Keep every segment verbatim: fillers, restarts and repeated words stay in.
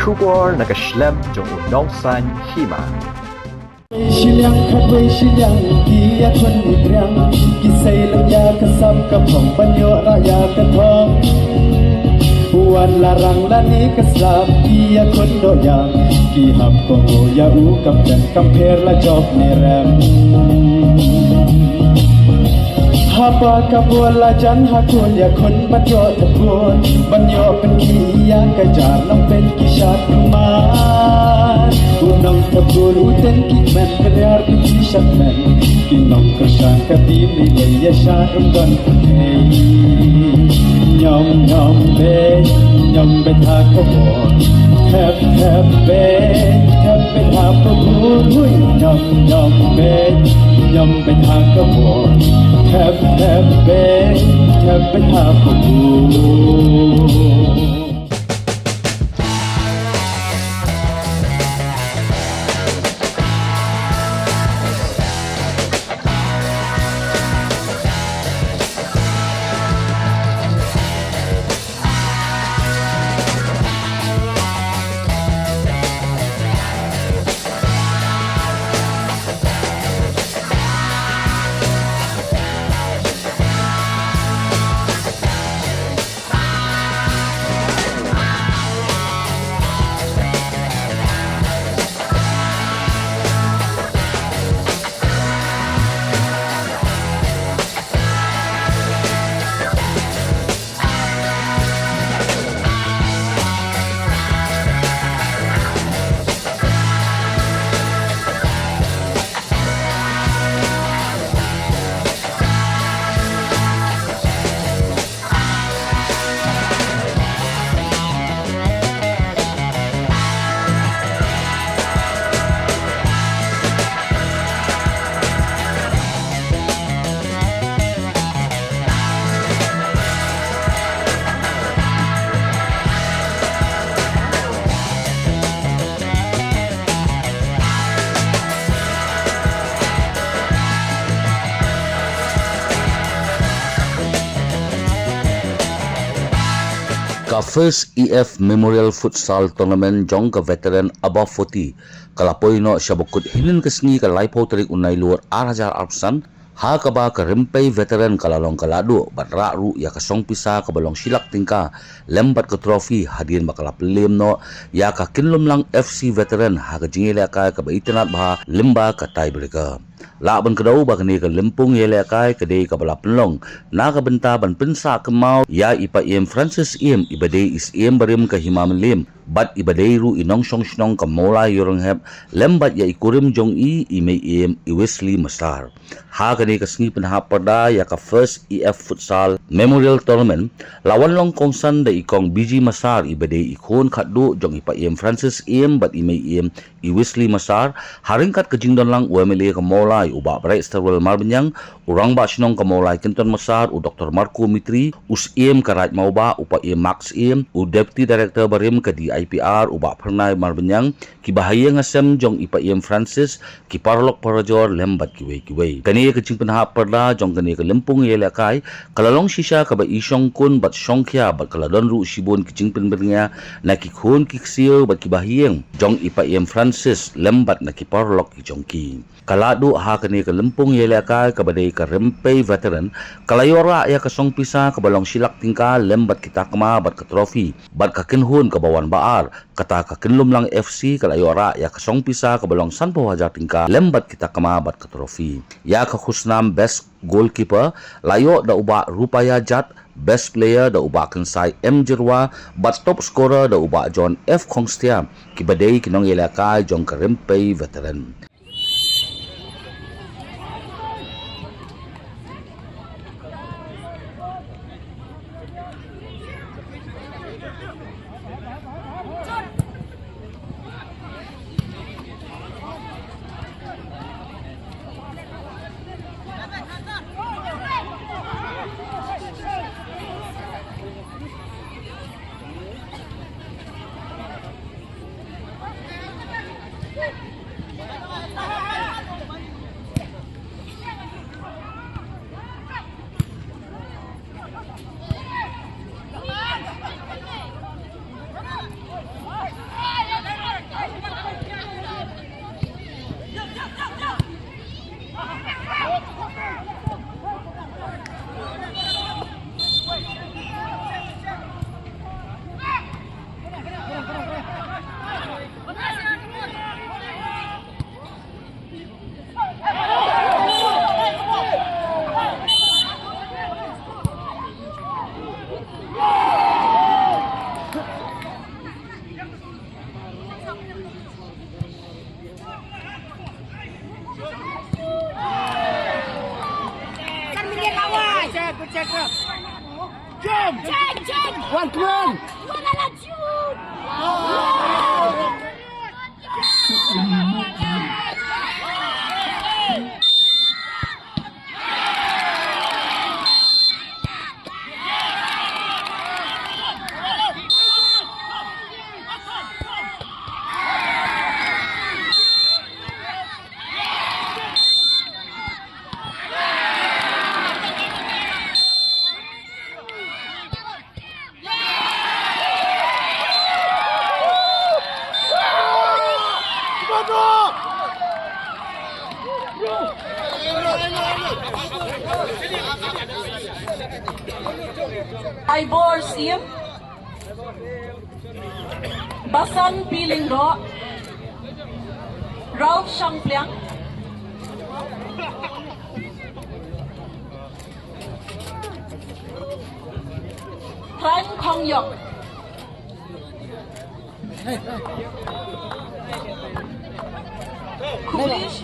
Khubor na ka shlem jong u nongsan hima. Shiliang khatwei shiliang ki ïakhun u triang, ki sei lem ïa ka sap ka phong ban ïoh rah ïa ka thong. Wan la rang lane ka slap ki ïakhun doh ïang, ki hap kohnguh ïa u kam jan kam pher la jop ne rem. Haba ka bor la jan ha khun ïakhun ban ïoh thapun, ban ïoh pynkhih ïa ka jar nongpeit ki shad kumar. U nongthapun u ten ki kmen, ka riar ki shatmen, ki nongkyrshan ka tim ri lei ïa shad ym don pyrthei. Ñiom ñiom beit, ñiom beit ha ka bor. Thep thep beit, thep beit ha ka bor. Hui, ñiom ñiom beit, ñiom beit ha ka bor. Thep thep beit, thep beit ha ka bor. Ka First E F Memorial Futsal Tournament jong ka veteran above forty ka la poi noh sha ba kut hynnin ka sngi, ka laiphew tarik u Nailur ar hajar arphew san, ha kaba ka rympei veteran ka la long ka lahduh bad rah ruh ïa ka song pisa kaba long shi lak tyngka lem bad ka trophy hadien ba ka la pynlem noh ïa ka Kinlumlang F C veteran ha ka jingïalehkai kaba itynnad bha lyngba ka tiebreaker. Lah ban kdew ba kane ka lympung ïalehkai ka dei kaba la pynlong na ka bynta ban pynsah kynmaw ïa i Paiem Francis Syiem, iba dei i Syiem barim ka Hima Mylliem bad iba dei ruh i nongshong shnong ka Mawlai Ïewrynghep, lem bad ïa i kurim jong i, i Mei Ïiem, i Wesley Massar. Ha kane ka sngi pynhap pyrda ïa ka First E F Futsal Memorial Tournament la wan long kongsan da i Kong B G Massar, iba dei i khun khatduh jong i Paiem Francis Syiem bad i Mei Ïiem, i Wesley Massar, ha ryngkat ka jingdon lang u M L A ka Mawlai u Bah Brightstarwell Marbaniang, u Rangbah Shnong ka Mawlai Kynton Massar, u Doktor Marco Mitri, u Syiem ka Raid Mawbah u Paiem Mark Syiem, u Deputy Director barim ka D I P R u Bah Phyrnai Marbaniang, ki bahaïing hasem jong i Paiem Francis, ki paralok parajor lem bad kiwei kiwei. Kane ka jingpynhap pyrda jong kane ka lympung ïalehkai ka la long shisha kaba i shongkun bad shongkhia bad ka la don ruh shibun ki jingpynbyrngia na ki khun ki ksiew bad ki bahaïing jong i Paiem Francis lem bad na ki paralok ki jong ki. Ka lahduh ha kane ka lympung ïalehkai kaba dei ka rympei veteran ka la ïoh rah ïa ka song pisa kaba long shi lak tyngka lem bad ki takma bad ka trophy bad ka kynhun kaba wan ba ar, kata ka Kinlumlang F C ka la ïoh rah ïa ka song pisa kaba long sanphew hajar tyngka lem bad ki takma bad ka trophy. Ïa ka khusnam Best Goalkeeper la ïoh da u Bah Rupaya Jat, Best Player da u Bah Kynsai M Jyrwa, bad Top Scorer da u Bah John F Khongstia, kiba dei ki nongïalehkai jong ka rympei veteran. Jump! Jump! Jump! One, come on! One, ala, jump! Ai bor sim. Basang Piling Ro. Ralph Shangpliang. Tran Khong Yok. Kulish.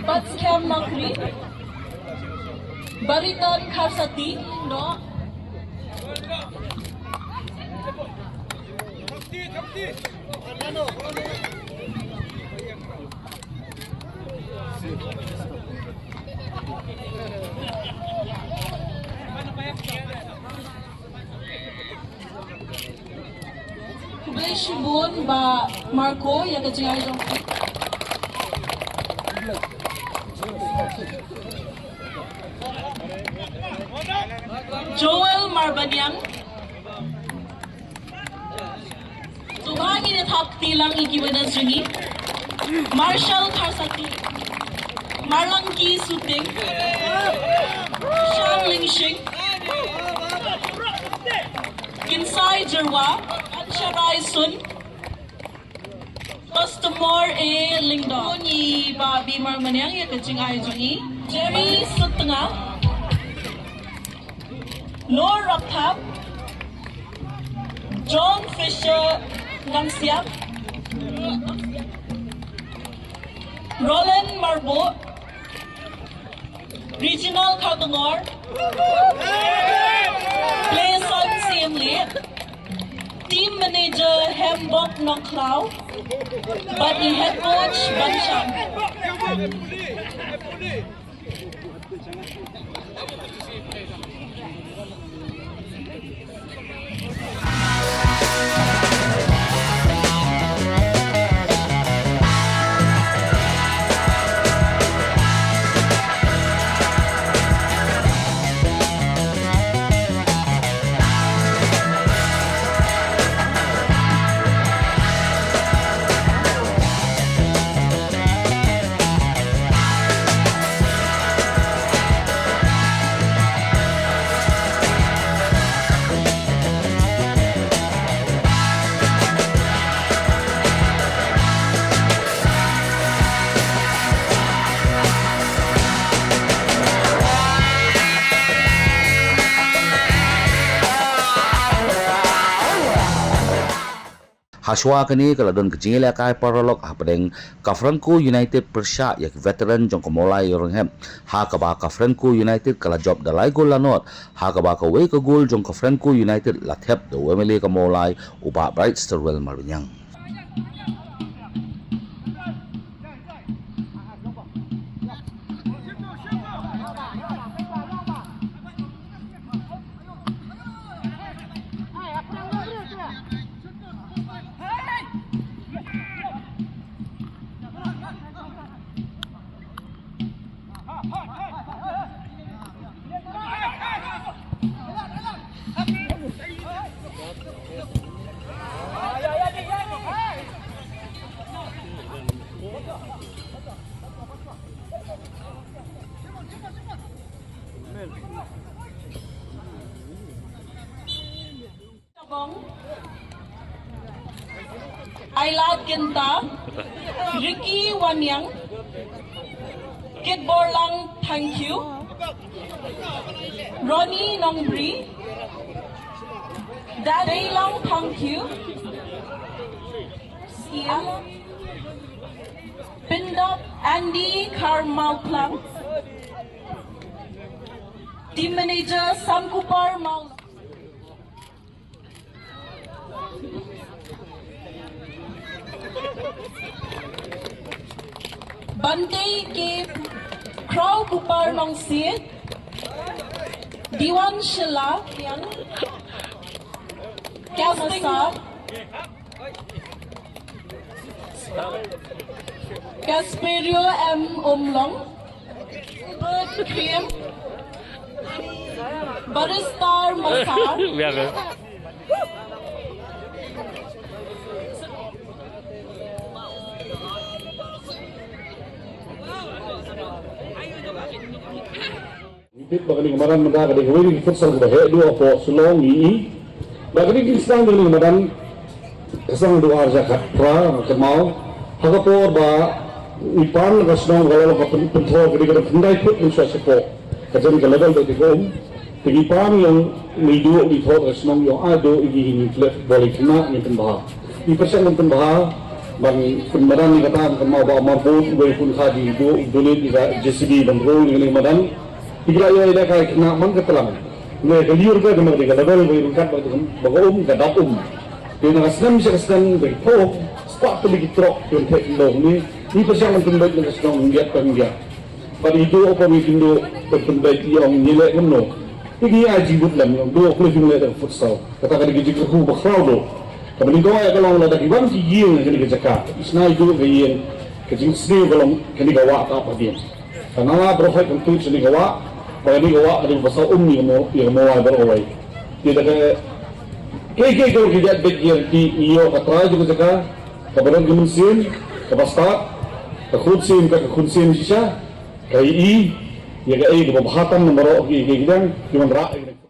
Batskhem Makri. Bariton Kharsati. No. Khublei shibun Bah Marco ïa ka jingai jong phi. Joel Marbaniang. Sngewbha ngin ïa thap kti lang ïa ki winners jong ngi. Marshall Kharsati, Marlangki Suting, Shan Lingshing, Kinsai Jyrwa, Ansharai Sun, Customer A Lyngdoh. Ngi Bah Bimar Maniang ïa ka jingai jong ngi. Jerry Sutnga. Noor Rapthap, John Fisher Nangsiap, Roland Marbo, Regional Kharkongor, Playson Siemlieh, Team Manager Hembok Nongkhlaw, bad i Head Coach Banshang. Hashuwa kane ka la don ka jingïalehkai paralok hapdeng ka Franco United pyrshah ïa ki veteran jong ka Mawlai Ïewrynghep, ha kaba ka Franco United ka la jop da lai gol la nod, ha kaba kawei ka gol jong ka Franco United la thep da u M L A ka Mawlai, u Bah Bright Stirwell Marbaniang. Tabong. Ailad Ginta. Ricky Waniang. Kitborlang Thangkhiew. Ronnie Nongbri. Dadeilang Thangkhiew. Siang. Pyndap Andy Kharmawphlang. Team manager Samkupar Mawlong. Bantei K Khraw Kupar Nongsiej. Diwan Shela Kiang. Kasar. Casperio M Umlong. Gilbert Krim. Baristar Masar. Biar. Ngi tip ba kane ka madan mynta ka dei kawei na ki futsal kaba heh duh hapoh Shillong ngi i. Ba kane ka dei ki sdang kane ka madan ka sdang duh ar hajar khatphra kynmaw. Ha ka por ba ngi pan ka shnong ka la long ka pyn- pynthor ka dei ka dang khyndai phut ngi sha shapoh ka jan ka level ba dei ka um. Te ngi pan ïong ngi duh ngi thor ka shnong ïong ai duh i ngi ngi klet bol i khynnah ngi pynbha. Ngi pyrshang ngi pynbha ban pynmadan ngi kata kynmaw ba Marbud wei pun kha di duh donate i ka J C B ban rung ngi ngi madan. Ïa ki la ïoh ïa ka khynnah man ka tlang. Ngi ka liur ka ka mar ka level ba ryngkat ba ka um ka dap um. Te na ka snem sha ka snem ba ki pho spah tylli ki trok ki wan theh ki long ni. Ngi pyrshang ban pynbeit na ka shnong ngi ïat ka ngi ïat. Bad i duh pa ngi ki duh ban pynbeit ïa ong ngi leh kumno. Ïa ngi ai jingmut lem ïa ong duh khlem ngi leh da ka futsal. Kata ka dei ka jingkyrkhu ba khraw duh. Kaba nyngkong ïa ka long lada ki wan ki ïing ha kane ka jaka. I shna i duh ka ïing ka jingsniew ka long kane ka wah ka ap hadien. Ka nang la baroh hoi kan tuid shane ka wah, ba kane ka wah ka dei ba saw um ïa ka mo-, ïa ka mobile baroh kawei. Te da ka, kiei kiei kiei ki jait beit ïa ki, ïoh ka trai jong ka jaka, kaba don ka mynsiem, kaba stad, ka khunsiem, ka khunsiem shisha, ka i, ïa ka ei kaba bha tam na baroh ki, ki, ki dang, ki wanrah, ki dang.